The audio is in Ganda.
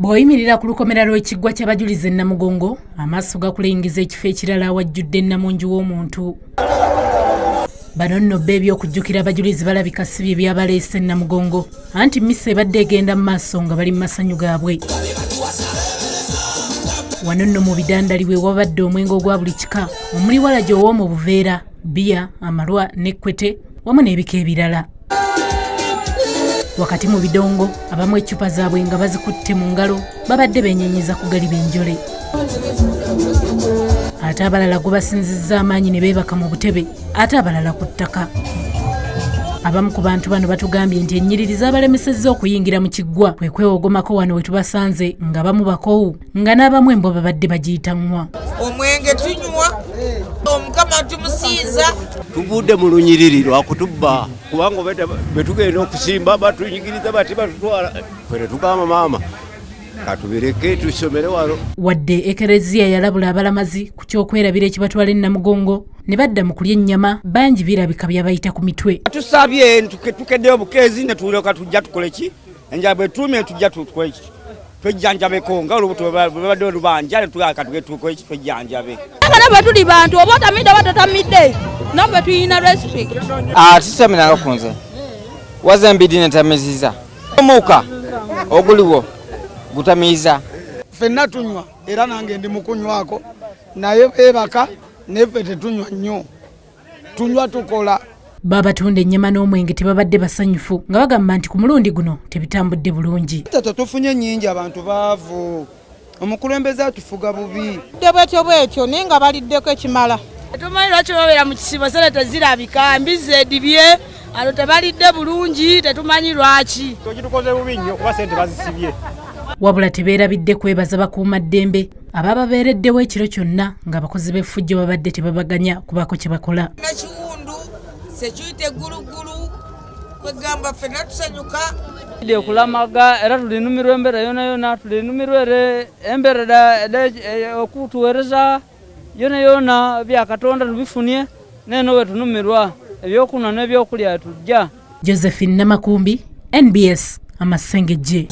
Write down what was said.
Bw'oyimirira ku lukomera lw'ekiggwa ky'abajulizi e Namugongo, amaaso gakulengiza ekifo ekirala awajjudde nnamungi w'omuntu. Bano nno bo eby'okujjukira abajulizi balabika si bye byabaleese e Namugongo, anti mmisa ebadde egenda mu maaso nga bali mu masanyu gaabwe. Wano nno mu bidandali we wabadde omwenge ogwa buli kika omuli walagi ow'omu buveera, bbiya, amalwa n'ekkwete wamu n'ebika ebirala. Wakati mu bidongo abamu eccupa zaabwe nga bazikutte mu ngalo babadde beenyenyeza ku galiba enjole, ate abalala gubasinzizza amaanyi ne beebaka mu butebe, ate abalala ku ttaka. Abamu ku bantu bano batugambye nti ennyiriri zaabalemesezza okuyingira mu kiggwa, kwe kwewogomako wano we tubasanze nga bamu bakoowu nga n'abamu embwa babadde bagiyita ŋŋwa. Omwenge tunywa, Omukama tumusinza. Tuvudde mu lunyiriri lwakutubba, kubanga bwe tugenda okusimba batunyigiriza bati batutwala. Ffe tetugamba maama katubireke tusomere wano. Wadde Ekereziya yalabula abalamazi ku kyokwerabira ekibatwala e Namugongo ne badda mu kulya ennyama, bangi birabika byabayita ku mitwe. Tusabye tukeddeyo bukeezi ne tulyoka tujja tukole ki? Enjala bwe tulumye tujja tukole ki? Twejjanjabeko nga olubuto bwe babadde lubanja ne tukole ki? Twejjanjabe. Nga naffe tuli bantu, oba otamidde oba totamidde, naffe tuyina respect. Sisamiranga ku nze waza embidi netamiziza omuuka oguliwo gutamiiza. Ffenna tunywa, era nange ndi mukunywako, naye beebaka, neffe tetunywa nnyo, tunywa tukola. Babatunda ennyama n'omwenge tebabadde basanyufu nga bagamba nti ku mulundi guno tebitambudde bulungi. Tetufunye nnyingi, abantu baavu, omukulembeze atufuga bubi. Dde bwetyo bwetyo, naye nga baliddeko ekimala. Tetumanyi lwaki babeera mu kisibo, sente tezirabika, mbizzi edibye ano, tebalidde bulungi, tetumanyi lwaki. Kitukoze bubi nnyo kuba sente bazisibye. Wabula tebeerabidde kwebaza bakuumaddembe abababeereddewo ekiro kyonna ng'abakozi b'effujjo babadde tebabaganya kubaako kye bakola. Nakiwundu security gulugulu, kwegamba ffenna tusanyuka. Okulamaga era tulinumirwa embeera yona yona, tulinumirwa ere embeera okutuweereza yona yona bya Katonda tubifunye, neno wetunumirwa ebyokunywa n'ebyokulya tujja. Josephine Namakumbi, NBS, Amasengejje.